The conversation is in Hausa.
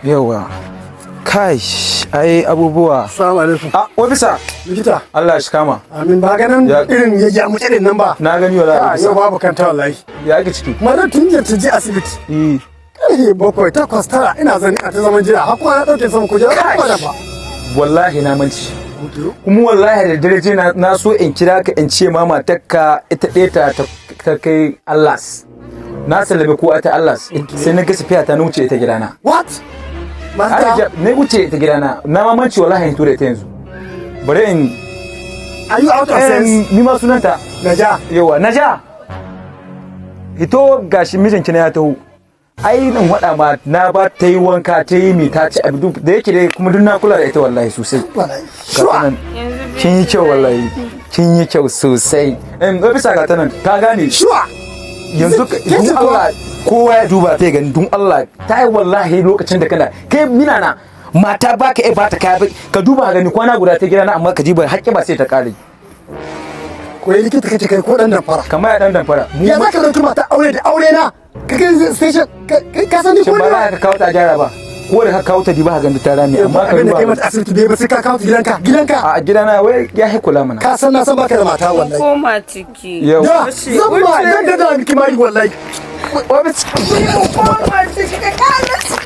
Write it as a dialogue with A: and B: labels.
A: Yawa. Kai, ai abubuwa.
B: Assalamu alaikum.
A: Ah, ofisa.
B: Likita.
A: Allah shi kama.
B: Amin, ba ganin irin ya mutu din nan ba.
A: Na gani wallahi.
B: Ah,
A: Ofisa.
B: yau babu kanta wallahi.
A: Ya ake ciki?
B: Mara tun jiya ta je asibiti. Karfe 7, 8, 9 ina zani a ta zaman jira. Har kuma na ɗauke sama kujera ba da ba.
A: Wallahi na manci. Kuma wallahi da dare je na so in kira ka in ce ma matarka ita ɗaya ta kai Allahs. Na sallame ko ta Allahs. Sai na ga safiya ta wuce ita gidana.
B: What?
A: Mata? Na wuce ita gidana. Na ma manci wallahi in tura ita yanzu. Bari in
B: Are you out of sense?
A: Ni ma sunanta.
B: Naja.
A: Yawa, Naja. Hito, gashi mijinki na ya taho. Ai nan waɗa ma na ba ta yi wanka, ta yi mi, ta ci abu da yake dai, kuma duk na kula da ita wallahi sosai. Ga ta nan. Kin yi kyau wallahi. Kin yi kyau sosai. Ofisa, ga ta nan. Ka gane?
B: Sure.
A: Yanzu dun Allah kowa ya duba ta gani, dun Allah ta yi wallahi lokacin da kana kai mina na mata baka iya bata kaya, ka duba ka gani, kwana guda ta gida na, amma ka ji ba haƙƙi ba sai ta kare.
B: Ko likita kace kai ko dan damfara?
A: Kamar ya dan damfara.
B: Ya za ka ɗauki mata aure da aure na? Ka kai station, ka san ni ko
A: Shin ba
B: ni
A: za ka kawo ta a gyara ba? Ko da ka kawo ta, diba ka gani, ta rami, amma ka
B: abin da
A: duba.
B: kai mata asibiti bai ba, sai ka kawo ta gidanka. Gidanka.
A: A gidana wai ya hi kula mana.
B: Ka san na san baka da mata wallahi.
C: Koma ciki.
A: Yau.
B: Da zan ba zan da miki mari wallahi.
C: Koma ciki ka kara.